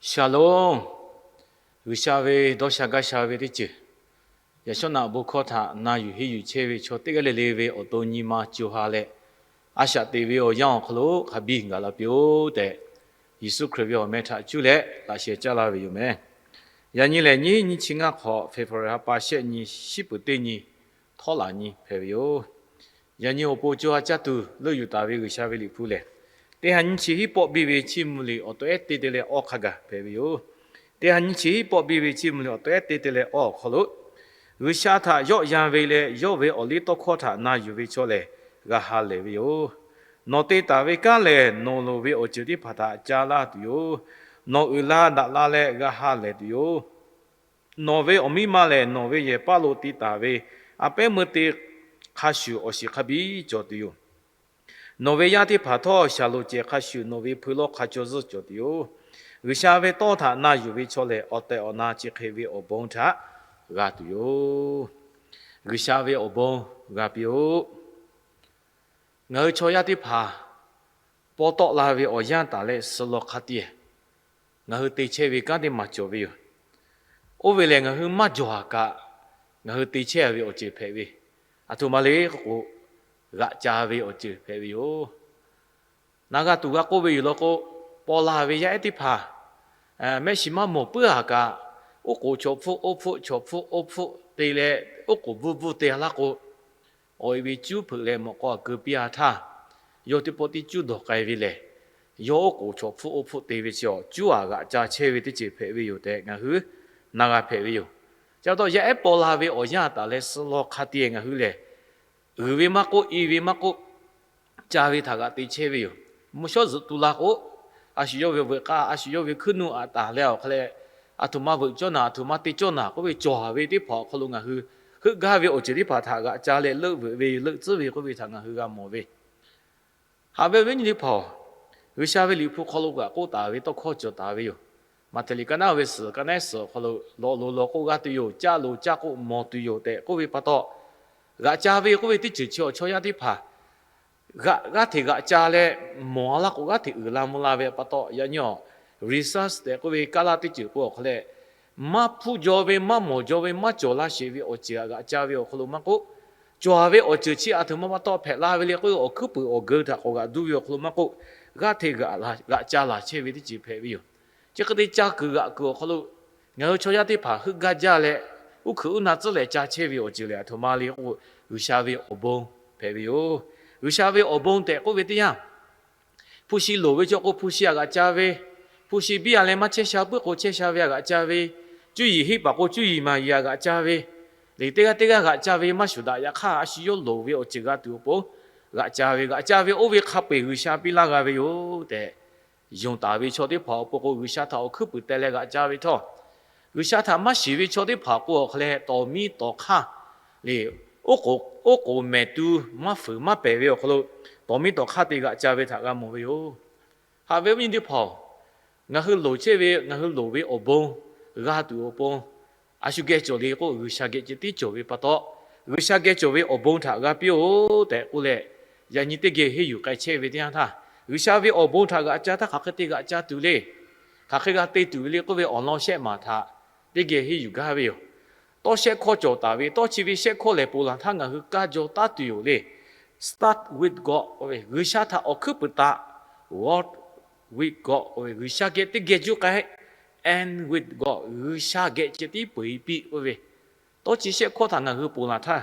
Shalom. G'uiˬsha ve dawˇ sha gaˇ sha ve teˇ ceuˬ, yaꞈ shawˉ naꞈ bon hkawˇ htaꞈ na yuˬ henˇ yuˬ chehˇ ve chaw teˇ g'aˇ le le ve awˬ to nyi ma co ha leh, a shaꞈ teꞈ ve awˬ yanˇ awˬ hk'aw lo hk'a biˇ gaˬ la piˇ-oˆ tehꞈ, Yeˍsuˆ Hkriꞈ ve awˬ meh htaꞈ cuˇ leh laꞈ sheh caˇ laˇ ve yoˬ meh. Yaꞈ nyi lehˬ, nyiˇ hinˉ nyiˇ chi ngaˇ hk'awꞈ, February ha pa shehˆ nyi, shiˉ peuˍ teˇ nyi, htawˇ laꞈ nyi hpehꞈ ve yoˬ. Yaꞈ nyi awˬ pon co ha caˇ tuˬ leuˆ yuˬ taˍ ve G'uiˬsha ve liꞈ hpu lehˬ, teˇ ha nyiˇ chi hiˉ pawˆ biˇ ve chiˇ mvuh liꞈ awˬ to ehˉ te te leh awˇ hk'a gaˬ hpehꞈ ve yoˬ. Teˇ ha nyiˇ chi hiˉ pawˆ biˇ ve chiˇ mvuh liꞈ awˬ to ehˉ te te leh awˇ awˬ hk'aw lo, G'uiˬsha htaꞈ yawˆ yan ve leh yawˇ ve awˬ liˇ tawˇ hkawˇ htaꞈ na yuˬ ve chaw lehˬ, g'a ha lehˬ ve yoˬ. Nawˬ te taˍ ve kanˉ lehˬ, nawˬ loˍ ve awˬ ceuˬ teˇ hpaˍ htaꞈ ca laˇ tuˬ yoˬ. Nawˬ uiˍ la daꞈ la leh g'a ha lehˬ tuˬ yoˬ. Nawˬ ve awˬ miˇ ma lehˬ, nawˬ ve yehˬ paˇ lo te taˍ ve a pehˉ meuˇ te hk'a shuˍ awˬ shiˍ hk'a biˇ cawˬ tuˬ yoˬ. Nawˬ ve yaˇ teˇ hpaˍ htawˇ, shaˍlonˍ cehˬ hk'a shuˍ nawˬ ve hpui lawˇ hk'a caw zuhˇ cawˬ tuˬ yoˬ. G'uiˬsha ve tawˇ htaꞈ na yuˬ ve chaw lehˬ, awˬ tehˬ awˬ na chi hk'e ve awˬ bon htaꞈ g'a tuˬ yoˬ. G'uiˬsha ve awˬ bon g'a piˇ-oˆ. Ngaˬ hui chaw yaˇ teˇ hpaˍ paw tawˆ la ve awˬ yanˇ taˍ leh suh law hk'a tiˉ, ngaˬ hui te chehˇ ve kanˉ teˇ maˬ cawˬ ve yoˬ. Oˇ ve lehˬ, ngaˬ hui maˇ jawˬ haˍ kaꞈ, ngaˬ hui te chehˇ ve awˬ ceuˬ hpehꞈ ve, aˬ htoꞈ ma le k'oˆ k'o, g'aꞈ ca ve awˬ ceuˬ hpehꞈ ve yoˬ. Na g'a tuˬ g'a k'oˆ ve yoˬ law k'o, paw la ve yaˇ ehˉ teˇ hpaˍ mehˆ shiˍ maˇ mawˬ puiˉ haˍ kaꞈ, oˉ k'oˍ chaw hpfuhˆ oˇ hpfuhˆ chaw hpfuhˆ oˇ hpfuhˆ te leh, oˉ k'oˍ bvuhˇ bvuhˇ te laˇ k'o, awˬ e ve cuˉ hpeuꞈ leh mawꞈ k'aw a keu piˇ a htaˇ, yawˇ teˇ pawˆ tiˉ cuˉ dawˬ k'ai ve lehˬ, yawˇ oˉ k'oˍ chaw hpfuhˆ oˇ hpfuhˆ te ve chi awˬ cuˉ aꞈ g'aꞈ ca chehˇ ve teˇ ceuˬ hpehꞈ ve yoˬ tehꞈ ngaˬ hui na g'a hpehꞈ ve yoˬ. Chi pa taw, yaˇ ehˉ paw la ve awˬ yanˇ taˍ leh suh law hk'a tiˉ ngaˬ hui lehˬ, uiˍ ve maˇ k'oˆ, i ve maˇ k'oˆ, ca ve htaꞈ g'aꞈ te chehˇ ve yoˬ. Mvuhˇ shawˉ zuhꞈ tu la k'o, a shu yawˇ ve veuꞈ k'aˇ, a shu yawˇ ve hkuiˉ nuˆ aꞈ taˍ leh awˬ hk'aw leh, aˬ htoꞈ ma veuꞈ cawˇ naˍ, aˬ htoꞈ ma te cawˇ naˍ k'oˆ ve cawˬ ve teˇ hpaˍ awˬ hk'aw lo ngaˬ hui heuˆ gaˇ ve awˬ ceuˬ teˇ hpaˍ htaꞈ g'aꞈ ca leh leuˆ veuꞈ ve leuˆ tcuhˉ ve k'oˆ ve htaꞈ ngaˬ hui g'a mawˬ ve Haꞈ ve awˬ viˉ awˬ nyi teˇ hpaˍ-oˬ, G'uiˬsha ve liꞈ hpu hk'aw lo g'aꞈ k'oˆ taˍ ve tawˇ hkawˇ cawˬ taˍ ve yoˬ. Maꞈhtehˍ liꞈ ka naˉ ve suhˍ, ka naˉ suhˍ awˬ hk'aw lo, lawˬ loˍ lawˬ k'oˆ g'a tuˬ yoˬ, caˇ loˍ caˇ k'oˆ mawˬ tuˬ yoˬ tehꞈ k'oˆ ve pa taw, g'aꞈ ca ve k'oˆ ve teˇ ceuˬ chi awˬ chaw yaˇ teˇ hpaˍ g'aꞈ, g'aˇ hteꞈ g'aꞈ ca leh mawˬ a laˇ k'o, g'aˇ hteꞈ uiˍ la mvuh la ve pa taw, yaꞈ nyi awˬ research tehꞈ k'oˆ ve kaˇ laˇ teˇ ceuˬ k'o awˬ hk'aw leh, maˇ hpuˇ jaw ve, maˇ mawˬ jaw ve, maˇ cawˬ la sheˍ ve awˬ ceuˬ aꞈ g'aꞈ ca ve awˬ hk'aw lo maˇ k'oˆ, cawˬ ve awˬ ceuˬ chi aˬ htoꞈ ma pa taw hpehꞈ la ve le k'oˆ ve awˬ hkuiˉ puiˍ awˬ geu htaꞈ k'awꞈ g'aꞈ duˇ ve awˬ hk'aw lo maˇ k'oˆ, g'aˇ hteꞈ g'aꞈ ca laˬ chehˇ ve teˇ ceuˬ hpehꞈ ve yoˬ. Chi hk'e te ca kuiˬ g'aꞈ kuiˬ awˬ hk'aw lo ngaˬ hui chaw yaˇ teˇ hpaˍ heuˆ gaˇ jaˇ leh, uˉ hkuiꞈ uˉ na tcuhˉ leh ca chehˇ ve awˬ ceuˬ lehˬ, aˬ htoꞈ ma le k'oˆ k'o, G'uiˬsha ve awˬ bon hpehꞈ ve yoˬ. G'uiˬsha ve awˬ bon tehꞈ k'oˆ ve teˇ yanˇ, hpu shi loˍ ve chaw k'o, hpu shi aꞈ g'aꞈ ca ve, hpu shi biˇ a leh maˇ chehˇ sha puiˉ k'o, chehˇ sha ve aꞈ g'aꞈ ca ve, cuˇ yiˍ heˆ paˍ k'o, cuˇ yiˍ maˍ yiˍ aꞈ g'aꞈ ca ve, liꞈ teˇ g'aˇ teˇ g'aˇ g'aꞈ ca ve maˇ shuˍ daꞈ. Yaꞈ hk'aˇ, a shu yawˇ loˍ ve awˬ ceuˬ g'a tuˬ awˬ pon g'aꞈ ca ve, g'aꞈ ca ve oˇ ve hk'a peu-eˬ G'uiˬsha piˇ laˇ g'a ve yoˬ tehꞈ, yonˍ taˍ ve chaw teˇ hpaˍ awˬ pon k'o, G'uiˬsha htaꞈ awˬ hkuiˉ puiˍ teh leh g'aꞈ ca ve htawˇ, G'uiˬsha htaꞈ maˇ shiˍ ve chaw teˇ hpaˍ k'o awˬ hk'aw leh, tawˍ miˇ tawˍ hk'aˇ le, oˉ k'oˍ mehˍ tu maˇ fuiˍ maˇ pehˍ ve awˬ hk'aw lo, tawˍ miˇ tawˍ hk'aˇ te g'aꞈ ca ve htaꞈ g'a mawˬ ve yoˬ. Haꞈ ve awˬ viˉ nyi teˇ hpaˍ-oˬ, ngaˬ hui loˍ chehˇ ve, ngaˬ hui loˍ ve awˬ bon g'a tuˬ awˬ pon, a shu geh cawˬ le k'o, G'uiˬsha geh ceh tiˉ cawˬ ve pa taw, G'uiˬsha geh cawˬ ve awˬ bon htaꞈ g'a piˇ-oˆ tehꞈ k'oˆ leh, yaꞈ nyi teˇ geh henˇ yuˬ k'ai chehˇ ve teˇ yanˇ htaˇ, G'uiˬsha ve awˬ bon htaꞈ g'aꞈ ca htaˇ hk'aˬ hk'e te g'aꞈ ca tuˬ le, hk'aˬ hk'e g'a te tuˬ ve le k'oˆ ve awˬ lawn shehˆ maˍ htaꞈ teˇ geh henˇ yuˬ gaˇ ve yoˬ. Tawˇ shehˆ hkawˇ cawˬ taˍ ve, tawˇ chi ve shehˆ hkawˇ lehˬ ponˬ laˬ htaˇ ngaˬ hui kaˇ jaw taˉ tuˬ yoˬ le. Start with God, G'uiˬsha htaꞈ awˬ hkuiˉ puiˍ taˍ. Walk with God, G'uiˬsha geh teˇ geh juˇ k'ai. End with God, G'uiˬsha geh ceh tiˉ peuˬ-e piˇ k'oˆ ve, tawˇ chi shehˆ hkawˇ htaꞈ ngaˬ hui ponˬ laˬ htaˇ,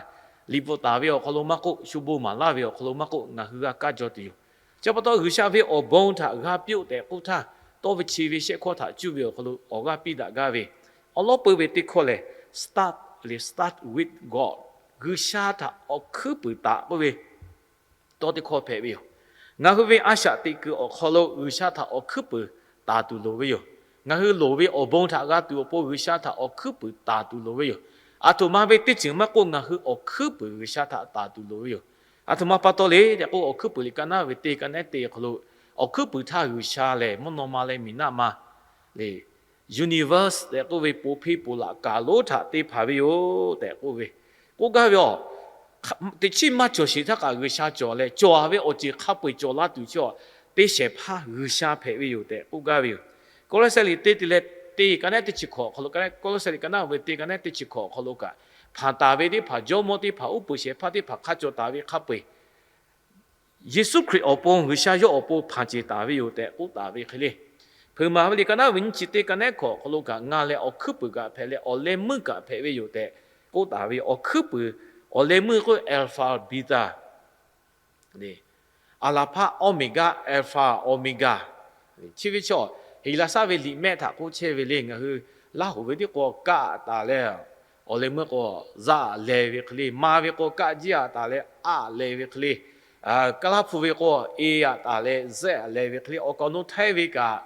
liꞈ bvuhꞈ taˍ ve awˬ hk'aw lo maˇ k'oˆ, shu bon maˍ laˇ ve awˬ hk'aw lo maˇ k'oˆ, ngaˬ hui g'a kaˇ jaw tuˬ yoˬ. Chi pa taw, G'uiˬsha ve awˬ bon htaꞈ g'a piˇ-oˆ tehꞈ k'oˆ htaˇ, tawˇ ve chi ve shehˆ hkawˇ htaꞈ cuˇ ve awˬ hk'aw lo awˬ g'aˇ piˇ daꞈ gaˇ ve, awˬ lawˉ peu ve teˇ hkawˇ lehˬ, start le, start with God, G'uiˬsha htaꞈ awˬ hkuiˉ puiˍ taˍ k'oˆ ve tawˇ teˇ hkawˇ hpehꞈ ve yoˬ. Ngaˬ hui ve a shaꞈ teꞈ kuiˬ awˬ hk'aw lo G'uiˬsha htaꞈ awˬ hkuiˉ puiˍ taˍ tuˬ loˍ ve yoˬ. Ngaˬ hui loˍ ve awˬ bon htaꞈ g'a tuˬ awˬ pon G'uiˬsha htaꞈ awˬ hkuiˉ puiˍ taˍ tuˬ loˍ ve yoˬ. Aˬ htoꞈ ma ve teˇ ceuˬ maˇ k'oˆ, ngaˬ hui awˬ hkuiˉ puiˍ G'uiˬsha htaꞈ taˍ tuˬ loˍ ve yoˬ. Aˬ htoꞈ ma pa taw le tehꞈ k'oˆ, awˬ hkuiˉ puiˍ liꞈ ka naˉ ve teˇ ka naˉ te awˬ hk'aw lo, awˬ hkuiˉ puiˍ htaˇ G'uiˬsha lehˬ mvuhˇ naw ma leh miˬ naˆ ma le, universe tehꞈ k'oˆ ve, po hpeˇ po laꞈ kaˬ lonˉ htaꞈ te hpanˍ ve yoˬ tehꞈ k'oˆ ve, k'oˆ gaˇ ve yoˬ. Teꞈ chiˉ maˇ cawˬ sheˍ htaˇ kaꞈ G'uiˬsha cawˬ leh, cawˬ ve awˬ ceuˬ hk'a peu-eˬ cawˬ la tuˬ chi teˇ shehˍ hpaˇ G'uiˬsha hpehꞈ ve yoˬ tehꞈ k'oˆ gaˇ ve yoˬ. Kawˇlawˇsehˇ liꞈ teˇ te leh teˇ ka nehˉ teˇ chi hkawꞈ awˬ hk'aw lo, Kawˇlawˇsehˇ liꞈ ka naˉ ve teˇ ka nehˉ teˇ chi hkawꞈ awˬ hk'aw lo kaꞈ, hpanˍ taˍ ve teˇ hpaˍ, jawˇmawˇ teˇ hpaˍ, uˉ peunˍ shehˍ hpaˇ teˇ hpaˍ hk'a cawˬ taˍ ve hk'a peu-eˬ, Yeˍsuˆ Hkriꞈ awˬ pon, G'uiˬsha yawˇ awˬ pon hpanˍ ceˬ taˍ ve yoˬ tehꞈ k'oˆ taˍ ve hk'e le. Hpeuꞈ maˍ ve liꞈ ka naˉ ve nyiˇ chi teˇ ka nehˉ hkawꞈ awˬ hk'aw lo kaꞈ, ngaˬ lehˬ awˬ hkuiˉ puiˍ kaꞈ hpehꞈ leh awˬ leh meuˇ kaꞈ hpehꞈ ve yoˬ tehꞈ k'oˆ taˍ ve yoˬ. Awˬ hkuiˉ puiˍ, awˬ leh meuˇ k'oˆ ve แอลฟา บีทา Aˍlaˍhpaˆ Awˇmeˍgaˆ, แอลฟา โอเมกา Chi ve chaw, Heˍlaˍsaˆ ve liꞈ mehˆ htaꞈ k'oˆ chehˇ ve le. Ngaˬ hui Laˇhuˍ ve tiˉ k'o, kaˆ taˍ leh, awˬ leh meuˇ k'o, zaˆ leh ve hk'e le. Ma ve k'o, kaˆ jiˇ a taˍ leh, aˆ leh ve hk'e le. Kaˇlaˇhpu ve k'o, e a taˍ leh, zeˆ a leh ve hk'e le. Awˬ kaˍ awˬ nu htaiˇ ve kaꞈ,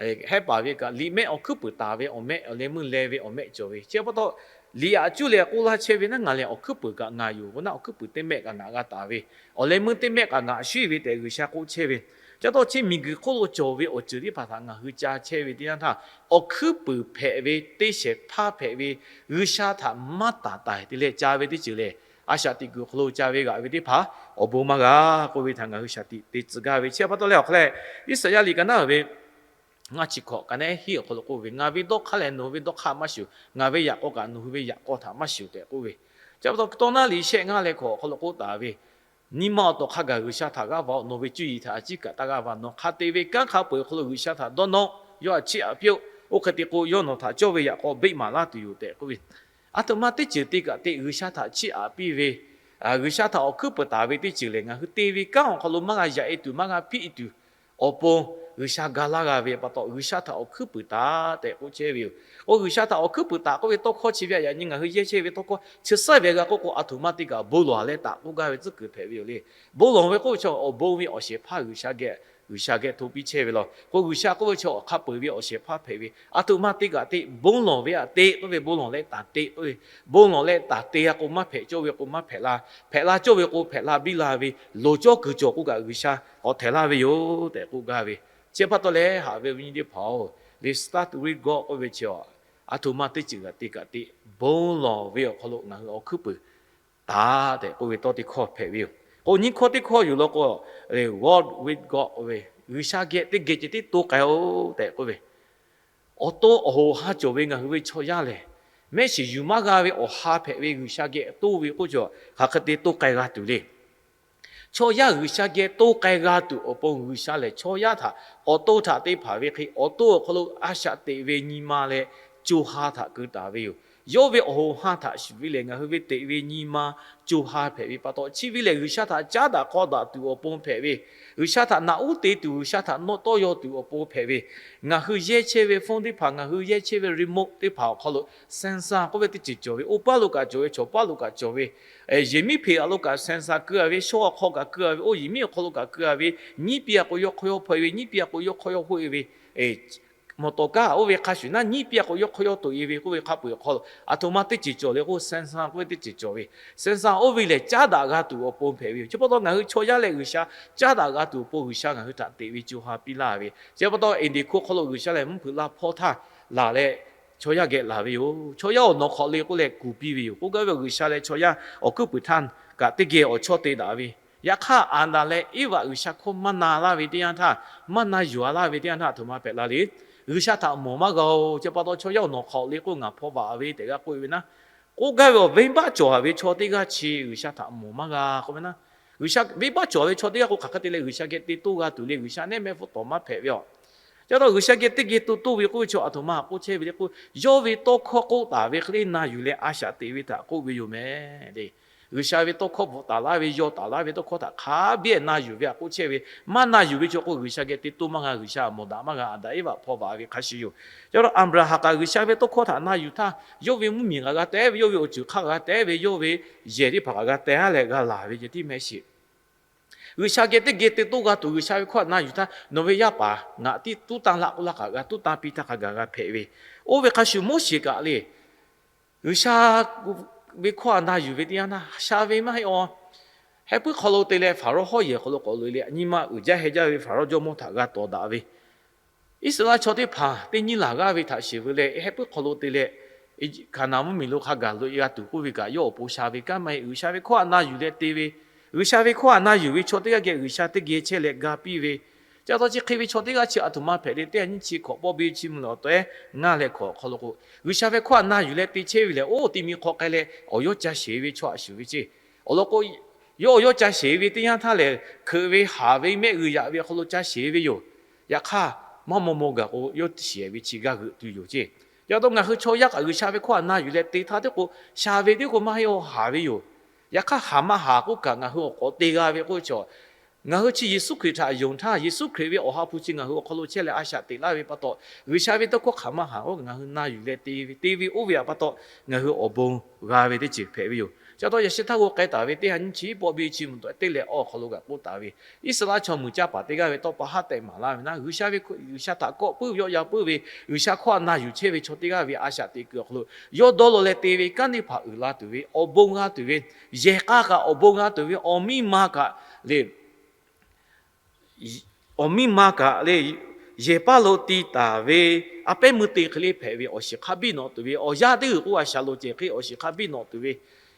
hehˉ paˍ ve kaꞈ, liꞈ mehˆ awˬ hkuiˉ puiˍ taˍ ve awˬ mehˆ, awˬ leh meuˇ leh ve awˬ mehˆ cawˬ ve. Chi pa taw, liꞈ aꞈ cuˇ leh k'oˆ laˇ chehˇ ve naˉ, ngaˬ lehˬ awˬ hkuiˉ puiˍ kaꞈ ngaˬ yoˬ k'o naˉ, awˬ hkuiˉ puiˍ teˇ mehˆ kaꞈ ngaˬ g'a taˍ ve, awˬ leh meuˇ teˇ mehˆ kaꞈ ngaˬ shuˉ ve tehꞈ G'uiˬsha k'oˆ chehˇ ve. Chi pa taw, chi miˬguiˬ hk'oˆ lo cawˬ ve awˬ ceuˬ teˇ hpaˍ htaꞈ ngaˬ hui ca chehˇ ve teˇ yanˇ htaˇ, awˬ hkuiˉ puiˍ hpehꞈ ve, teˇ shehˍ hpaˇ hpehꞈ ve, G'uiˬsha htaꞈ maˇ taˍ taˍ te leh ca ve teˇ ceuˬ lehˬ, a shaꞈ teꞈ kuiˬ awˬ hk'aw lo ca ve g'aꞈ ve teˇ hpaˍ awˬ bon maˇ g'a k'oˆ ve htaꞈ ngaˬ hui shaˍ tiꞈ te tcuh gaˇ ve. Chi pa taw leh awˬ hk'a leh, Iˉsaˍyaˆ liꞈ ka naˉ ve ngaˇ chi hkawꞈ ka nehˉ hiˆ awˬ hk'aw lo k'oˆ ve, Ngaˬ ve dawˇ hk'aˇ lehˬ nawˬ hui ve dawˇ hk'aˇ maˇ shuˍ, ngaˬ ve yaꞈ k'aw kaꞈ nawˬ hui ve yaꞈ k'aw htaꞈ maˇ shuˍ tehꞈ k'oˆ ve. Chi pa taw, tawˇ naˉ liꞈ shehˆ ngaˇ leh hkawꞈ awˬ hk'aw lo k'oˆ taˍ ve, Nyi ma awˬ tawˬ hk'a gaˬ G'uiˬsha htaꞈ g'aˇ va-oˬ. Nawˬ ve cuˇ yiˍ htaꞈ a ciˉ kaꞈ taˇ g'aˇ va. Nawˬ hk'a te ve kanˉ hk'a peu-eˬ awˬ hk'aw lo G'uiˬsha htaꞈ dawˇ nawˇ, yawˇ htaꞈ chiˇ aꞈ piˇ-oˆ. Oˇ hk'e te k'o, yawˇ nawˬ htaꞈ cawˇ ve yaꞈ k'aw beˆ maˍ laˇ tuˬ yoˬ tehꞈ k'oˆ ve. Aˬ htoꞈ ma teˇ ceuˬ te kaꞈ te G'uiˬsha htaꞈ chiˇ aꞈ piˇ ve, G'uiˬsha htaꞈ awˬ hkuiˉ puiˍ taˍ ve teˇ ceuˬ lehˬ, ngaˬ hui te ve kanˉ awˬ hk'aw lo maˇ g'a yaꞈ-e tuˬ, maˇ g'a piˇ tuˬ awˬ pon G'uiˬsha ga laˇ g'a ve pa taw, G'uiˬsha htaꞈ awˬ hkuiˉ puiˍ taˍ tehꞈ k'oˆ chehˇ ve yoˬ. K'o, G'uiˬsha htaꞈ awˬ hkuiˉ puiˍ taˍ k'oˆ ve tawˇ hkawˇ chi ve aꞈ yaꞈ nyi ngaˬ hui yehˇ chehˇ ve tawˇ hkawˇ chi suhˉ ve g'a k'oˆ k'o, aˬ htoꞈ ma te kaꞈ bon lawˬ leh taˍ k'oˆ gaˇ ve tcuhˉ kuiˬ hpehꞈ ve yoˬ le. Bon lawˬ ve k'oˆ ve chaw awˬ bon ve awˬ shehˍ hpaˇ G'uiˬsha geh, G'uiˬsha geh hto piˇ chehˇ ve law. K'o, G'uiˬsha k'oˆ ve chaw awˬ hk'a peu-eˬ ve awˬ shehˍ hpaˇ hpehꞈ ve, aˬ htoꞈ ma te kaꞈ te, bon lawˬ ve aꞈ te k'oˆ ve, bon lawˬ leh taˍ te k'oˆ ve, bon lawˬ leh taˍ te g'a k'o maˇ hpehꞈ, cawˇ ve k'o maˇ hpehꞈ la, hpehꞈ la cawˇ ve k'o hpehꞈ la biˇ la ve, loˍ cawˇ kuiˬ cawˬ k'oˆ kaꞈ G'uiˬsha k'awꞈ htehˍ laˇ ve yoˬ tehꞈ k'oˆ gaˇ ve. Chi pa taw leh, haꞈ ve awˬ viˉ awˬ nyi teˇ hpaˍ-oˬ, le start with God k'oˆ ve chi, aˬ htoꞈ ma teˇ ceuˬ g'a te kaꞈ te, bon lawˬ ve awˬ hk'aw lo ngaˬ hui awˬ hkuiˉ puiˍ taˍ tehꞈ k'oˆ ve tawˇ teˇ hkawˇ hpehꞈ ve yoˬ. K'o, nyiˇ hkawˇ teˇ hkawˇ yoˬ law k'o, le walk with God k'oˆ ve, G'uiˬsha geh teˇ geh ceh tiˉ to k'ai-oˬ tehꞈ k'oˆ ve. Awˬ to awˬ hoꞈ ha cawˬ ve ngaˬ hui ve chaw yaˇ lehˬ, mehˆ shiˍ yuˬ maˇ g'a ve awˬ ha hpehꞈ ve G'uiˬsha geh toˇ ve k'oˆ ve chaw, hk'aˬ hk'e te to k'ai g'a tuˬ le. Chaw yaˇ G'uiˬsha geh to k'ai g'a tuˬ awˬ pon G'uiˬsha lehˬ, chaw yaˇ htaꞈ awˬ to htaꞈ te hpanˍ ve hk'e, awˬ to awˬ hk'aw lo a shaꞈ teꞈ ve nyi ma leh co ha htaꞈ keu taˍ ve yoˬ. Yawˇ ve awˬ hoꞈ ha htaꞈ shuˍ ve lehˬ, ngaˬ hui ve teꞈ ve nyi ma co ha hpehꞈ ve pa taw, chi ve lehˬ G'uiˬsha htaꞈ caˉ daꞈ k'aw daꞈ tuˬ awˬ pon hpehꞈ ve, G'uiˬsha htaꞈ naꞈ uˉ te tuˬ, G'uiˬsha htaꞈ nawˇ tawˇ yaw tuˬ awˬ pon hpehꞈ ve, ngaˬ hui yehˇ chehˇ ve phone teˇ hpaˍ, ngaˬ hui yehˇ chehˇ ve remote teˇ hpaˍ awˬ hk'aw lo sensor k'oˆ ve teˇ ceuˬ cawˬ ve, oˇ paˉ lo kaꞈ cawˬ ve, chaw paˉ lo kaꞈ cawˬ ve, yehˬ miˉ hpeꞈ a lo kaꞈ sensor keu a ve, shawˉ awˬ hk'aw kaꞈ keu a ve, oˇ yehˬ miˉ awˬ hk'aw lo kaꞈ keu a ve, nyiˉ piˇ a k'o yawˇ hk'aw yawˇ hpawˇ-e ve, nyiˉ piˇ a k'o yawˇ hk'aw yawˇ hoˆ-e ve, mawˬ tawˍ kaˉ oˇ ve hk'a shuˍ naˉ, nyiˉ piˇ a k'o yawˇ hk'aw yawˇ toꞈ-e ve k'oˆ ve hk'a peu-eˬ awˬ hk'aw lo, aˬ htoꞈ ma teˇ ceuˬ cawˬ le k'o, sensor k'oˆ ve teˇ ceuˬ cawˬ ve, sensor oˇ ve lehˬ caˉ daꞈ g'a tuˬ awˬ pon hpehꞈ ve yoˬ. Chi pa taw ngaˬ hui chaw yaˇ leh G'uiˬsha caˉ daꞈ g'a tuˬ awˬ pon G'uiˬsha ngaˬ hui htaꞈ teꞈ ve co ha piˇ laˇ ve. Chi pa taw India hk'oˆ hk'aw lo G'uiˬsha lehˬ mvuhˇ hpeuꞈ laˇ hpawˇ htaˇ laˬ leh chaw yaˇ geh laˬ ve yoˬ. Chaw yaˇ awˬ nawˬ hk'awꞈ le k'oˆ leh kuˬ piˇ ve yoˬ. K'oˆ gaˇ ve G'uiˬsha leh chaw yaˇ awˬ hkuiˉ puiˍ htaˇ kaꞈ teˇ geh awˬ chawˇ te daꞈ ve. Yaꞈ hk'aˇ, Aˍdanˍ leh Eˇvaꞈ G'uiˬsha hkawˇ maˇ na laˇ ve teˇ yanˇ htaˇ, maˇ na yuˬ a laˇ ve teˇ yanˇ htaˇ, aˬ htoꞈ ma hpehꞈ la le. G'uiˬsha htaꞈ mawˬ maˇ g'a-oˬ. Chi pa taw chaw yaˇ awˬ nawˬ hk'awꞈ le k'oˆ ngaˬ hpawˇ vaꞈ ve tehꞈ g'a k'oˆ ve naˉ, k'oˆ gaˇ ve awˬ venˇbaˆ cawˬ ve chaw teˇ g'aˇ chi G'uiˬsha htaꞈ mawˬ maˇ g'a k'oˆ ve naˉ, G'uiˬsha venˇbaˆ cawˬ ve chaw teˇ g'aˇ k'o hk'aˬ hk'e te leh G'uiˬsha geh te toˇ g'a tuˬ le. G'uiˬsha nehˉ mehˆ hpfuhˇ tawˍ maˇ hpehꞈ ve aˬ. Chi pa taw G'uiˬsha geh teˇ geh to toˇ ve k'oˆ ve chaw aˬ htoꞈ ma k'oˆ chehˇ ve le k'o, yawˇ ve tawˇ hkawˇ k'oˆ taˍ ve hk'e le na yuˬ leh a shaꞈ teꞈ ve htaꞈ k'oˆ ve yoˬ meh le. G'uiˬsha ve tawˇ hkawˇ bvuhꞈ taˍ laˇ ve, yaw taˍ laˇ ve tawˇ hkawˇ htaꞈ hk'a biˇ na yuˬ ve htaꞈ k'oˆ chehˇ ve. Maˇ na yuˬ ve chaw k'o, G'uiˬsha geh te toˇ maˇ g'a. G'uiˬsha mawˬ daꞈ maˇ g'a. Aˍdanˍ Eˇvaꞈ hpawˇ vaꞈ ve hk'a shuˍ yoˬ. Chi pa taw Aˍbraˍhanˍ kaꞈ G'uiˬsha ve tawˇ hkawˇ htaꞈ na yuˬ htaˇ, yawˇ ve mvuhˇmiˬ kaꞈ g'a teh ve, yawˇ ve awˬ ceuˬ hk'aˇ kaꞈ g'a teh ve, yawˇ ve yehˬ teˇ hpaˍ kaꞈ g'a teh a leh g'a laˬ ve ceh tiˉ mehˆ shiˍ. G'uiˬsha geh teˇ geh te toˇ g'a tuˬ, G'uiˬsha ve hkawˇ htaꞈ na yuˬ htaˇ, nawˬ ve yaˇ paˍ ngaˬ tiˉ tuˉ tanˇ laˇ k'oˆ laˇ kaꞈ g'a tuˉ tanˇ piˇ htaˇ hk'a gaˬ g'a hpehꞈ ve. Oˇ ve hk'a shuˍ Moˉseˍ kaꞈ le, G'uiˬsha ve hkawˇ htaꞈ na yuˬ ve teˇ yanˇ htaˇ, sha ve maˇ heˆ aˬ. Heh puiˉ hk'aw lo te leh Hpaˍrawˇ hawˉ yehˬ hk'aw lo k'awꞈ loꞈ-e leh, nyi ma uiˍ jaˇ heh jaˇ ve Hpaˍrawˇ jawˇmawˇ htaꞈ g'a tawˍ daꞈ ve, Iˉsaˍreˍlaˆ chaw teˇ hpaˍ teˇ nyiˇ laˬ g'aˇ ve htaꞈ sheˍ veu leh, heh puiˉ hk'aw lo te leh Kaˍnaˍ mvuhˇmiˬ lo hk'a gaˬ loꞈ-e g'a tuˬ k'oˆ ve kaꞈ, yawˇ awˬ pon sha ve kanˉ maˇ heˆ. G'uiˬsha ve hkawˇ htaꞈ na yuˬ leh te ve, G'uiˬsha ve hkawˇ htaꞈ na yuˬ ve chaw teˇ g'aˇ geh G'uiˬsha teˇ geh chehˇ leh ga piˇ ve, Chi pa taw chi hk'e ve chaw teˇ g'aˇ chi aˬ htoꞈ ma hpehꞈ le tehꞈ, nyiˇ chi hkawꞈ pawˆ biˇ chi mvuh leh awˬ tawehˉ ngaˇ leh hkawꞈ awˬ hk'aw lo k'o, G'uiˬsha ve hkawˇ htaꞈ na yuˬ leh te chehˇ ve lehˬ, oˇ teˇ miˬ hk'aw k'ai leh awˬ yawˇ ca sheˍ ve chaw htaꞈ shuˍ ve ceˇ. Awˬ lawn k'o, yawˇ awˬ yawˇ ca sheˍ ve teˇ yanˇ htaˇ lehˬ, hkeuꞈ ve haˍ ve mehˆ g'uiˬ yaꞈ ve awˬ hk'aw lo ca sheˍ ve yoˬ. Yaꞈ hk'aˇ, maˇ maw maw gaˬ k'o, yawˇ shiˍ ve chi g'aˇ g'euꞈ tuˬ yoˬ ceˇ. Chi pa taw ngaˬ hui chaw yaˇ kaꞈ G'uiˬsha ve hkawˇ htaꞈ na yuˬ leh te htaˇ tiˉ k'o, sha ve tiˉ k'o maˇ heˆ, haˍ ve yoˬ. Yaꞈ hk'aˇ, haˍ maˇ haˍ k'oˆ kaꞈ ngaˬ hui awˬ k'awꞈ te g'a ve k'oˆ ve chaw, ngaˬ hui chi Yeˍsuˆ Hkriꞈ htaꞈ yonˍ htaˇ, Yeˍsuˆ Hkriꞈ ve Awˬ ha hpu chi ngaˬ hui awˬ hk'aw lo chehˇ leh a shaꞈ teꞈ laˇ ve pa taw, G'uiˬsha ve tawˇ hkawˇ hk'aˬ maˇ haˍ k'o, ngaˬ hui na yuˬ leh te ve, te ve oˇ ve pa taw, ngaˬ hui awˬ bon g'a ve teˇ ceuˬ hpehꞈ ve yoˬ. Chi pa taw yaꞈ sheh htaˇ k'o k'ai taˍ ve teˇ ha nyiˇ chi pawˆ biˇ chi mvuh tawehˉ teˇ leh awˬ hk'aw lo kaꞈ k'oˆ taˍ ve, Iˉsaˍreˍlaˆ chaw muiˬ caˇ paˍ teˇ g'aˇ ve tawˇ pa haˉ tehꞈ maˍ laˇ ve naˉ, G'uiˬsha ve hkawˇ, G'uiˬsha htaꞈ kawˆ puiˉ ve, yawˆ yan puiˉ ve, G'uiˬsha hkawˇ htaꞈ na yuˬ chehˇ ve chaw teˇ g'aˇ ve a shaꞈ teꞈ kuiˬ awˬ hk'aw lo, yawˇ dawˇ law leh te ve kanˉ teˇ hpaˍ uiˍ la tuˬ ve, awˬ bon g'a tuˬ ve, yehˬ k'a kaꞈ awˬ bon g'a tuˬ ve, awˬ miˇ ma kaꞈ le awˬ miˇ ma kaꞈ le, yehˬ paˇ lo ti taˍ ve, a pehˉ meuˇ te hk'e le hpehꞈ ve awˬ shiˍ hk'a biˇ nawꞈ tuˬ ve, awˬ yaˇ teˇ g'uiˬ k'o a shaˍ lo ceh hk'e awˬ shiˍ hk'a biˇ nawꞈ tuˬ ve,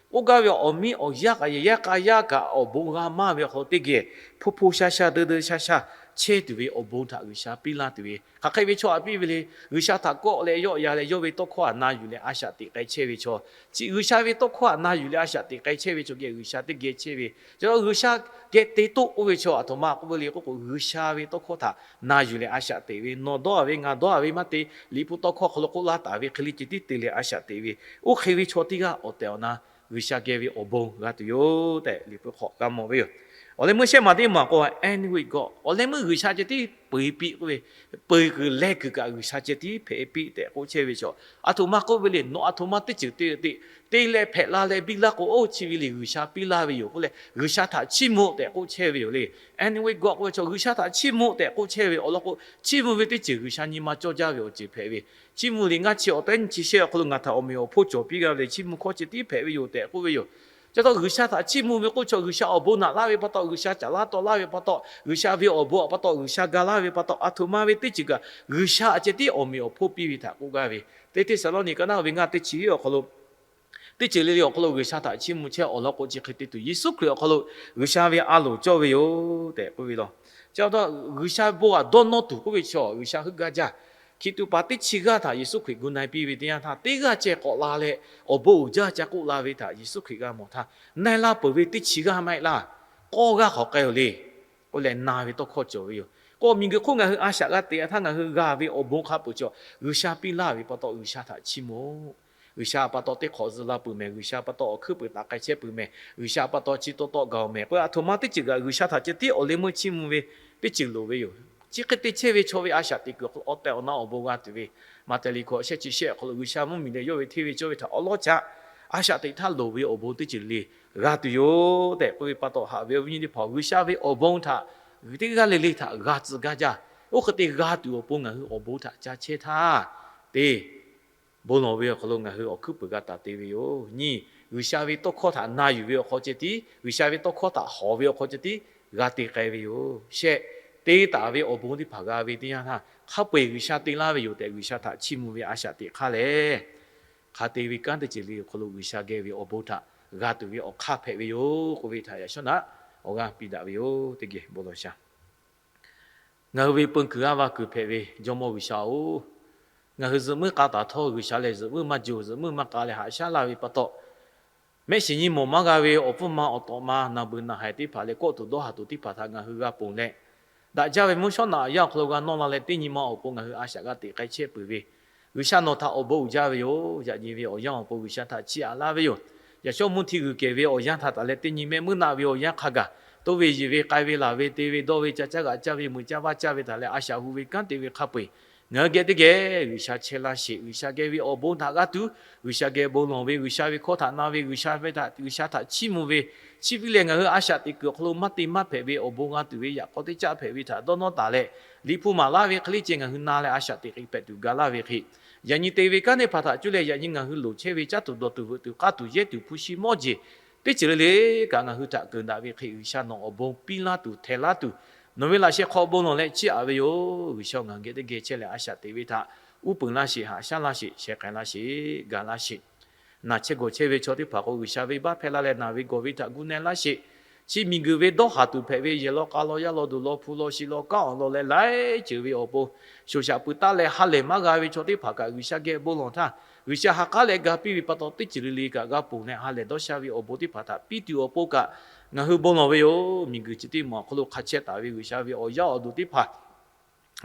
k'oˆ gaˇ ve awˬ miˇ awˬ yaˇ kaꞈ yehˬ yaˇ k'a yaˇ kaꞈ awˬ bon g'a maˇ ve awˬ hk'aw lo teˇ geh hpu hpu sha sha deu deu sha sha chehˇ tuˬ ve awˬ bon htaꞈ G'uiˬsha piˇ laˇ tuˬ ve, hk'aˬ hk'e ve chaw htaꞈ piˇ ve le. G'uiˬsha htaꞈ kawˆ leh yawˆ yan leh yawˇ ve tawˇ hkawˇ htaꞈ na yuˬ leh a shaꞈ teꞈ k'ai chehˇ ve chaw, chi G'uiˬsha ve tawˇ hkawˇ htaꞈ na yuˬ leh a shaꞈ teꞈ k'ai chehˇ ve chaw geh G'uiˬsha teˇ geh chehˇ ve. Chi pa taw G'uiˬsha geh te toˆ k'oˆ ve chaw aˬ htoꞈ ma k'oˆ ve le k'oˆ k'o, G'uiˬsha ve tawˇ hkawˇ htaꞈ na yuˬ leh a shaꞈ teꞈ ve, nawˬ dawˇ a ve ngaˬ dawˇ a ve maˇ te, Liꞈ hpu tawˇ hkawˇ hk'aw lo k'oˆ laˇ taˍ ve hk'e le ceh tiˉ te leh a shaꞈ teꞈ ve, oˇ hk'e ve chaw teˇ g'aˇ awˬ tehˬ awˬ na G'uiˬsha geh ve awˬ bon g'a tuˬ yoˬ tehꞈ Liꞈ hpu hk'aw g'a mawˬ ve yoˬ. Awˬ leh meuˇ shehˆ maˬ teˇ maˬ k'o, End with God, awˬ leh meuˇ G'uiˬsha ceh tiˉ peu piˇ k'oˆ ve, peu kuiˬ leh kuiˬ kaꞈ G'uiˬsha ceh tiˉ hpehꞈ piˇ tehꞈ k'oˆ chehˇ ve chaw, aˬ htoꞈ ma k'oˆ ve le, nawˬ aˬ htoꞈ ma teˇ ceuˬ te te, te leh hpehꞈ la leh biˇ laˇ k'o, oˇ chi ve le G'uiˬsha piˇ laˇ ve yoˬ k'oˆ leh G'uiˬsha htaꞈ chiˇ mvuh tehꞈ k'oˆ chehˇ ve yoˬ le. End with God k'oˆ ve chaw G'uiˬsha htaꞈ chiˇ mvuh tehꞈ k'oˆ chehˇ ve awˬ lawn k'o, chiˇ mvuh ve teˇ ceuˬ G'uiˬsha nyi ma cawˇ jaˇ ve awˬ ceuˬ hpehꞈ ve, chiˇ mvuh le ngaˇ chi awˬ tehˉ nyiˇ chi shehˆ awˬ hk'aw lo ngaˬ htaꞈ awˬ meꞈ awˬ hponˇ cawˬ piˇ g'a ve le, chiˇ mvuh hkawˇ ceh tiˉ hpehꞈ ve yoˬ tehꞈ k'oˆ ve yoˬ. Chi pa taw G'uiˬsha htaꞈ chiˇ mvuh ve k'oˆ chaw G'uiˬsha awˬ bon naꞈ laˇ ve pa taw, G'uiˬsha caˍ laˇ taw laˇ ve pa taw, G'uiˬsha ve awˬ bon pa taw G'uiˬsha ga laˇ ve pa taw, aˬ htoꞈ ma ve teˇ ceuˬ kaꞈ G'uiˬsha ceh tiˉ awˬ meꞈ awˬ hponˇ piˇ ve htaꞈ k'oˆ gaˇ ve, teˇ Hteˇsaˍlawˇniˆ ka naˆ ve ngaˇ teˇ chi awˬ hk'aw lo teˇ ceuˬ le le awˬ hk'aw lo G'uiˬsha htaꞈ chiˇ mvuh chehˇ awˬ lawn k'o, chi hk'e te tuˬ Yeˍsuˆ Hkriꞈ awˬ hk'aw lo G'uiˬsha ve a loˍ cawˇ ve yoˬ tehꞈ k'oˆ ve law. Chi pa taw G'uiˬsha bon htaꞈ dawˇ nawˇ tuˬ k'oˆ ve chaw G'uiˬsha heuˆ gaˇ jaˇ. Hkiˬ tuꞈ paˍ teˇ chi g'aˇ htaꞈ Yeˍsuˆ Hkriꞈ gu na e piˇ ve teˇ yanˇ htaˇ, teˇ g'aˇ ceh k'awꞈ la leh awˬ bon uiˍ jaˇ ca k'oˆ la ve htaꞈ Yeˍsuˆ Hkriꞈ g'a mawˬ htaˇ, na e la peuˬ ve teˇ chi g'aˇ maˇ heˆ laˇ, k'awˇ g'aˇ hk'awꞈ k'ai-oˬ le k'oˆ leh na ve tawˇ hkawˇ cawˬ ve yoˬ. K'o miˬguiˬ hk'oˆ ngaˬ hui a shaꞈ g'a teꞈ htaˇ ngaˬ hui g'a ve awˬ bon hk'a peuˬ chaw G'uiˬsha piˇ laˇ ve pa taw G'uiˬsha htaꞈ chiˇ mvuh G'uiˬsha pa taw teˇ hk'awꞈ zuhꞈ la peuˬ mehˍ, G'uiˬsha pa taw awˬ hkuiˉ puiˍ taꞈ k'ai chehˇ peuˬ mehˍ, G'uiˬsha pa taw chi taw taw gaˬ-oˬ mehˍ k'o, aˬ htoꞈ ma teˇ ceuˬ kaꞈ G'uiˬsha htaꞈ ceh tiˉ awˬ leh meuˇ chiˇ mvuh ve teˇ ceuˬ loˍ ve yoˬ. Chi hk'e te chehˇ ve chaw ve a shaꞈ teꞈ kuiˬ awˬ hk'aw lo awˬ tehˬ awˬ na awˬ bon g'a tuˬ ve, Maꞈhtehˍ liꞈ hkawꞈ shehˆ chi shehˆ awˬ hk'aw lo G'uiˬsha mvuhˇmiˬ leh yawˇ ve hteˇ ve cawˇ ve htaꞈ awˉ lawˉ caꞈ a shaꞈ teꞈ htaˇ loˍ ve awˬ bon teˇ ceuˬ le g'a tuˬ yoˬ tehꞈ k'oˆ ve pa taw, haꞈ ve awˬ viˉ nyi teˇ hpaˍ-oˬ, G'uiˬsha ve awˬ bon htaꞈ teˇ g'aˇ le le htaꞈ g'a tcuh gaˇ jaˇ. Oˇ hk'e te g'a tuˬ awˬ pon ngaˬ hui awˬ bon htaꞈ ca chehˇ htaˇ, teˇ bon lawˬ ve awˬ hk'aw lo ngaˬ hui awˬ hkuiˉ puiˍ g'a taˍ te ve yoˬ. Nyiˇ, G'uiˬsha ve tawˇ hkawˇ htaꞈ na yuˬ ve awˬ hk'aw ceh tiˉ, G'uiˬsha ve tawˇ hkawˇ htaꞈ hawˍ ve awˬ hk'aw ceh tiˉ g'a te k'ai ve yoˬ. Shehˆ, te taˍ ve awˬ bon teˇ hpaˍ g'a ve teˇ yanˇ htaˇ, hk'a peu-eˬ G'uiˬsha te laˇ ve yoˬ tehꞈ G'uiˬsha htaꞈ chiˇ mvuh ve a shaꞈ teꞈ hk'aˇ lehˬ, hk'a te ve kanˉ teˇ ceuˬ le awˬ hk'aw lo G'uiˬsha geh ve awˬ bon htaꞈ g'a tuˬ ve awˬ hk'aˇ hpehꞈ ve yoˬ k'oˆ ve htaꞈ yaꞈ shawˉ naꞈ awˬ g'aˇ piˇ daꞈ ve yoˬ. Teˇ geh bon lawˬ shaˍ. Ngaˬ hui ve peun kuiˬ g'aˇ va kuiˬ hpehꞈ ve Jawˇmawˇ G'uiˬsha-oˬ, ngaˬ hui zuhꞈ muiˉ k'a taˍ htawˇ G'uiˬsha lehˬ zuhꞈ muiˉ maˇ jaw, zuhꞈ muiˉ maˇ k'a leh haꞈ shaˉ laˇ ve pa taw, mehˆ shiˍ nyi mawˬ maˇ g'a ve awˬ pfuhˇ ma awˬ tawꞈ ma naˬ beuˬ naˬ haiˬ teˇ hpaˍ leh kawˆ tuˬ dawˇ haˍ tuˬ teˇ hpaˍ htaꞈ ngaˬ hui g'a ponˬ leh, daꞈ jaˇ ve mvuhˇ shawˉ naꞈ yaˇ awˬ hk'aw lo g'a nawˇ la leh teˇ nyi ma awˬ pon ngaˬ hui a shaꞈ g'a teꞈ k'ai chehˇ peuˬ ve, G'uiˬsha nawˬ htaꞈ awˬ bon uiˍ jaˇ ve yoˬ. Yaꞈ nyi ve awˬ yanˇ awˬ pon G'uiˬsha htaꞈ chiˇ aꞈ laˇ ve yoˬ. Yaꞈ shawˉ mvuhˇ hti g'uiˬ kehˬ ve awˬ yanˇ htaꞈ taˍ leh teˇ nyi mehˆ meuˇ naˆ ve awˬ yanˇ hk'a gaˬ, toˇ ve yiˬ ve k'ai ve laˬ ve te ve dawˇ ve ca caˇ g'aꞈ caˇ ve meuꞈ caˇ vaˇ caˇ ve htaꞈ leh a shaꞈ hu ve kanˉ te ve hk'a peu-eˬ, ngaˬ hui geh teˇ geh G'uiˬsha chehˇ laˇ sheˍ. G'uiˬsha geh ve awˬ bon htaꞈ g'a tuˬ, G'uiˬsha geh bon lawˬ ve, G'uiˬsha ve hkawˇ htaꞈ na ve, G'uiˬsha ve htaꞈ, G'uiˬsha htaꞈ chiˇ mvuh ve, chi piˇ leh ngaˬ hui a shaꞈ teꞈ kuiˬ awˬ hk'aw lo maˇ te maˇ hpehꞈ ve awˬ bon g'a tuˬ ve yaꞈ k'aw teˇ caˆ hpehꞈ ve htaꞈ dawˇ nawˉ taˍ leh, Liꞈ hpu maˍ laˇ ve hk'e le ceh ngaˬ hui na leh a shaꞈ teꞈ hk'e hpehꞈ tuˬ ga laˇ ve hk'e, yaꞈ nyi te ve kanˉ teˇ hpaˍ htaꞈ cuˇ leh yaꞈ nyi ngaˬ hui loˍ chehˇ ve caˉ tuˬ dawˬ tuˬ veuꞈ tuˬ k'aˇ tuˬ yehˇ tuˬ hpu shi mawˇ jeˬ teˇ ceuˬ le le kaꞈ ngaˬ hui htaꞈ keunˍ daꞈ ve hk'e G'uiˬsha nawˬ awˬ bon piˇ laˇ tuˬ htehˍ laˇ tuˬ, nawˬ ve laꞈ sheh hk'aw bon lawˬ leh chiˇ aꞈ ve yoˬ. G'uiˬsha ngaˬ hui geh teˇ geh chehˇ leh a shaꞈ teꞈ ve htaꞈ uˉ peunˍ laˇ sheˍ, haꞈ shaˉ laˇ sheˍ, sheh k'ai laˇ sheˍ, ga laˇ sheˍ. Naˬ chehˇ gawˬ chehˇ ve chaw teˇ hpaˍ k'o G'uiˬsha venˇbaˆ hpehˇ laˇ leh naˬ ve gawˬ ve htaꞈ gu na laˇ sheˍ. Chi miˬguiˬ ve dawˇ haˍ tuˬ hpehꞈ ve yehˬ law k'a law yaˇ law duˬ law hpu law shi law kanˉ awˬ lawn leh laiˉ ceuˬ ve awˬ pon, shoˍ shaꞈ pui taˉ leh ha lehˬ maˇ g'a ve chaw teˇ hpaˍ kaꞈ G'uiˬsha geh bon lawˬ htaˇ, G'uiˬsha ha k'aˉ leh ga piˇ ve pa taw, teˇ ceuˬ le le kaꞈ g'a ponˬ leh ha lehˬ dawˇ sha ve awˬ bon teˇ hpaˍ htaꞈ piˇ tuˬ awˬ pon kaꞈ ngaˬ hui bon lawˬ ve yoˬ. Miˬguiˬ chi teˇ maˬ awˬ hk'aw lo hk'a chehˇ taˍ ve G'uiˬsha ve awˬ yaˇ awˬ duˬ teˇ hpaˍ,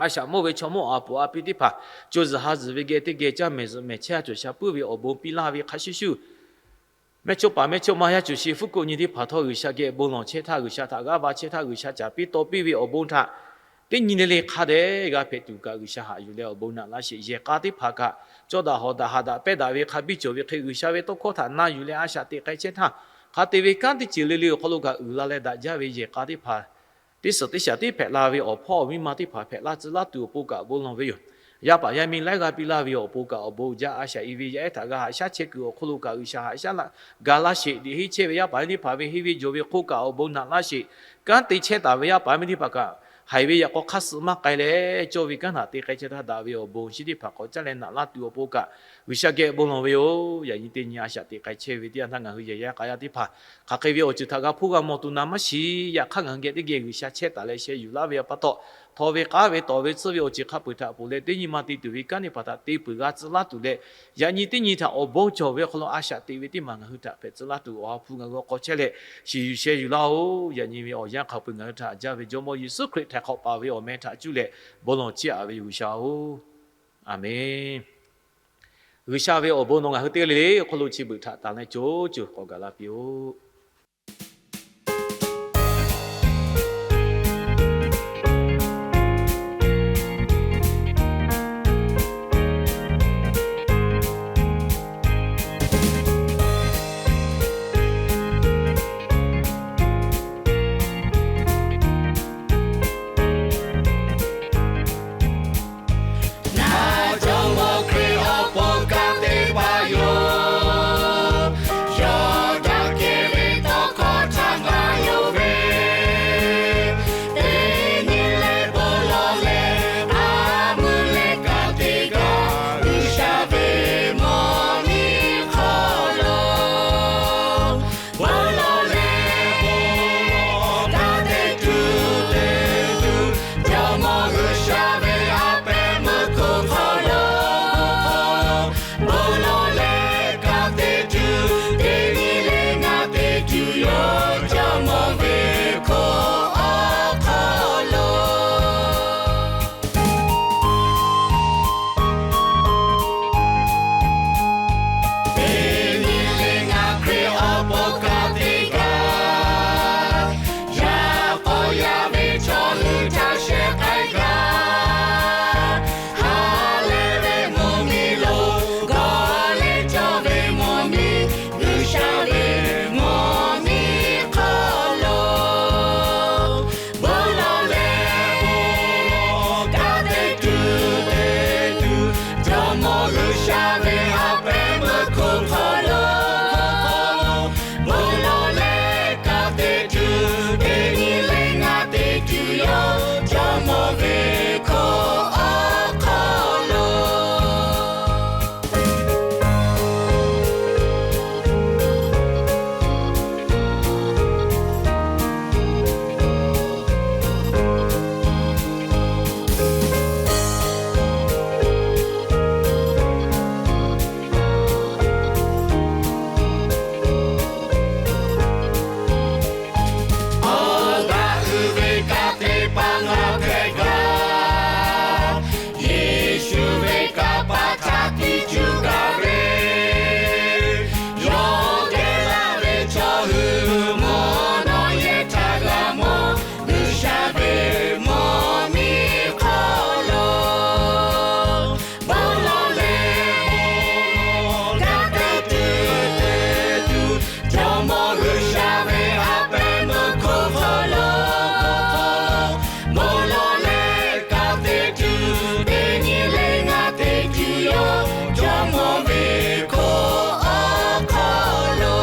a shaꞈ mawˇ ve chaw mawˇ a puˍ a pi teˇ hpaˍ, co zuhˬ ha zuhˬ ve geh teˇ geh caˇ mehˍ zuhꞈ mehˍ chehˇ a cawˬ sha puiˉ ve awˬ bon piˇ laˇ ve hk'a shuˍ shuˍ, mehˇchawˇ paˍ mehˇchawˇma yaˇ cuˬ shi fuˉ koˆ nyi teˇ hpaˍ htawˇ G'uiˬsha geh bon lawˬ chehˇ htaˇ, G'uiˬsha htaꞈ g'aˇ va chehˇ htaˇ, G'uiˬsha caˍ piˇ taw piˇ ve awˬ bon htaꞈ teˇ nyi le le hk'a dehꞈ g'a hpehꞈ tuˬ kaꞈ G'uiˬsha haꞈ yuˬ leh awˬ bon naꞈ laˇ sheˍ. Yehˬ k'a teˇ hpaˍ kaꞈ cawˇ daꞈ hawˍ daꞈ haꞈ daꞈ pehˇ daꞈ ve hk'a biˇ cawˬ ve hk'e, G'uiˬsha ve tawˇ hkawˇ htaꞈ na yuˬ leh a shaꞈ teꞈ k'ai chehˇ htaˇ, hk'a te ve kanˉ teˇ ceuˬ le le awˬ hk'aw lo kaꞈ uiˍ la leh daꞈ jaˇ ve yehˬ k'a teˇ hpaˍ, teˇ suhˍ teˇ shaˍ tiˉ hpehꞈ la ve awˬ hpawˇ awˬ miˇ ma teˇ hpaˍ hpehꞈ la tcuh laˇ tuˬ awˬ pon kaꞈ bon lawˬ ve yoˬ. Yaˇ paˍ yaˇ miˇ laiˉ g'a piˇ laˇ ve awˬ pon kaꞈ awˬ bon jaˇ. A shaꞈ i ve yaˇ ehˉ htaꞈ g'a haꞈ shaˉ chehˇ kuiˬ awˬ hk'aw lo kaꞈ G'uiˬsha haꞈ shaˉ laˇ ga laˇ sheˍ. Liꞈ henˇ chehˇ ve yaˇ paˍ yaˇ teˇ hpaˍ ve henˇ ve jawˬ ve hk'oˆ kaꞈ awˬ bon naꞈ laˇ sheˍ. Kanˉ te chehˇ taˍ ve yaˇ paˍ yaˇ miˇ teˇ hpaˍ kaꞈ, haiˬ ve yaꞈ k'aw hk'aˇ suh maˇ k'ai leh, cawˇ ve kanˉ htaꞈ te k'ai chehˇ htaˇ daꞈ ve awˬ bon chi teˇ hpaˍ k'awꞈ caˇ leh naꞈ laˇ tuˬ awˬ pon kaꞈ G'uiˬsha geh bon lawˬ ve yoˬ. Yaꞈ nyi teˇ nyi a shaꞈ teꞈ k'ai chehˇ ve teˇ yanˇ htaˇ ngaˬ hui yehˬ yaˇ k'a yaˇ teˇ hpaˍ hk'aˬ hk'e ve awˬ ceuˬ htaꞈ g'a hpuˇ g'a mawˬ tuˬ naˍ maˇ shiˍ. Yaꞈ hk'aˇ ngaˬ hui geh teˇ geh G'uiˬsha chehˇ taˍ leh sheh yuˬ laˇ ve pa taw, htaw ve k'aˉ ve tawˍ ve tsuhˇ ve awˬ ceuˬ hk'a peu-eˬ htaꞈ ponˬ leh teˇ nyi ma te tuˬ ve kanˉ teˇ hpaˍ htaꞈ te peuˬ g'a tcuh laˇ tuˬ leh, yaꞈ nyi teˇ nyi htaꞈ awˬ bon cawˬ ve awˬ hk'aw lo a shaꞈ teꞈ ve teˇ maˬ ngaˬ hui htaꞈ hpehꞈ tcuh laˇ tuˬ awˬ ha hpu ngaˬ hui k'awꞈ chehˇ leh shiˍ yuˬ sheh yuˬ laˇ-oˬ. Yaꞈ nyi ve awˬ yanˇ hk'a peu-eˬ ngaˬ hui htaꞈ jaˇ ve Jawˇmawˇ Yeˍsuˆ Hkriꞈ htaiˍ hk'awꞈ paˍ ve awˬ meh htaꞈ cuˇ leh bon lawˬ chiˇ aꞈ ve yoˬ G'uiˬsha-oˬ, Aˍmenˬ. G'uiˬsha ve awˬ bon nawˬ ngaˬ hui teˇ g'aˇ le le awˬ hk'aw lo chi beuꞈ htaꞈ tanˬ leh co co k'awꞈ gaˬ la piˇ-oˆ. Ngaˬ Jawˇmawˇ Hkriꞈ awˬ pon kanˉ te paˍ yoˬ. Yawˇ daꞈ kehˬ ve tawˇ hkawˇ htaꞈ ngaˬ yonˍ ve, teˇ nyi leh bon lawˬ leh, a meuˇ leh kanˉ te gaˇ G'uiˬsha ve mawˬ miˬ hk'aw lo bon lawˬ leh bon lawˬ, kanˉ te tuˬ te tuˬ, Jawˇmawˇ G'uiˬsha ve a pehˉ meuˇ hk'oˆ hk'aw lo bon lawˬ leh kanˉ te tuˬ, teˇ nyi leh ngaˬ te tuˬ yoˬ, Jawˇmawˇ ve hk'oˆ awˬ hk'aw lo. Teˇ nyi leh ngaˬ Hkriꞈ awˬ pon kanˉ te gaˇ, yaꞈ k'aw yaˇ ve chaw hui htaꞈ sheh k'ai gaˇ. Ha lehˬ ve mvuhˇ miˬ lo gawˬ leh cawˇ ve mvuhˇ miˬ, G'uiˬsha ve mawˬ miˬ hk'aw lo bon lawˬ leh bon lawˬ, kanˉ te tuˬ te tuˬ, Jawˇmawˇ G'uiˬsha ve a pehˉ meuˇ hk'oˆ hk'aw lo bon lawˬ leh kanˉ te tuˬ, teˇ nyi leh ngaˬ te tuˬ yoˬ, Jawˇmawˇ ve hk'oˆ awˬ hk'aw lo. Awˬ g'aˇ uiˍ ve kanˉ te paˍ ngaˬ hpehꞈ gaˇ. Yeˍsuˆ ve kanˇ paˆ htaꞈ tiˇ cuˇ gaˇ ve, yawˇ geh laˇ ve chaw hui mvuhˇ naw yehˬ htaꞈ g'a mawˬ, G'uiˬsha ve mawˬ miˬ hk'aw lo bon lawˬ leh bon lawˬ, kanˉ te tuˬ te tuˬ, Jawˇmawˇ G'uiˬsha ve a pehˉ meuˇ hk'oˆ hk'aw lo bon lawˬ leh kanˉ te tuˬ, teˇ nyi leh ngaˬ te tuˬ yoˬ, Jawˇmawˇ ve hk'oˆ awˬ hk'aw lo.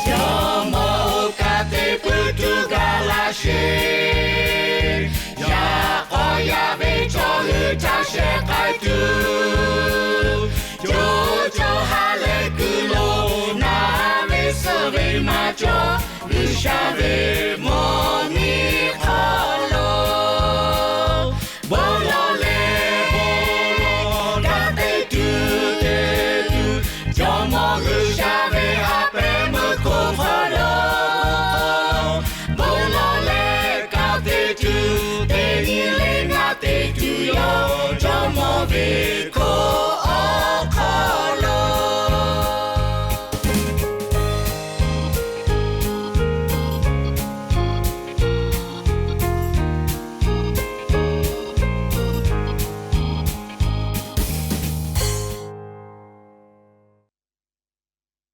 Jawˇmawˇ-oˬ, kanˉ te puiˉ tuˬ gaˬ laˇ sheˍ. Yaꞈ k'aw yaˇ ve chaw hui htaꞈ sheh k'ai tuˬ, co co ha lehˬ kuiˬ lo, ngaˬ ve suh ve maˇ cawˬ, G'uiˬsha ve mawˇ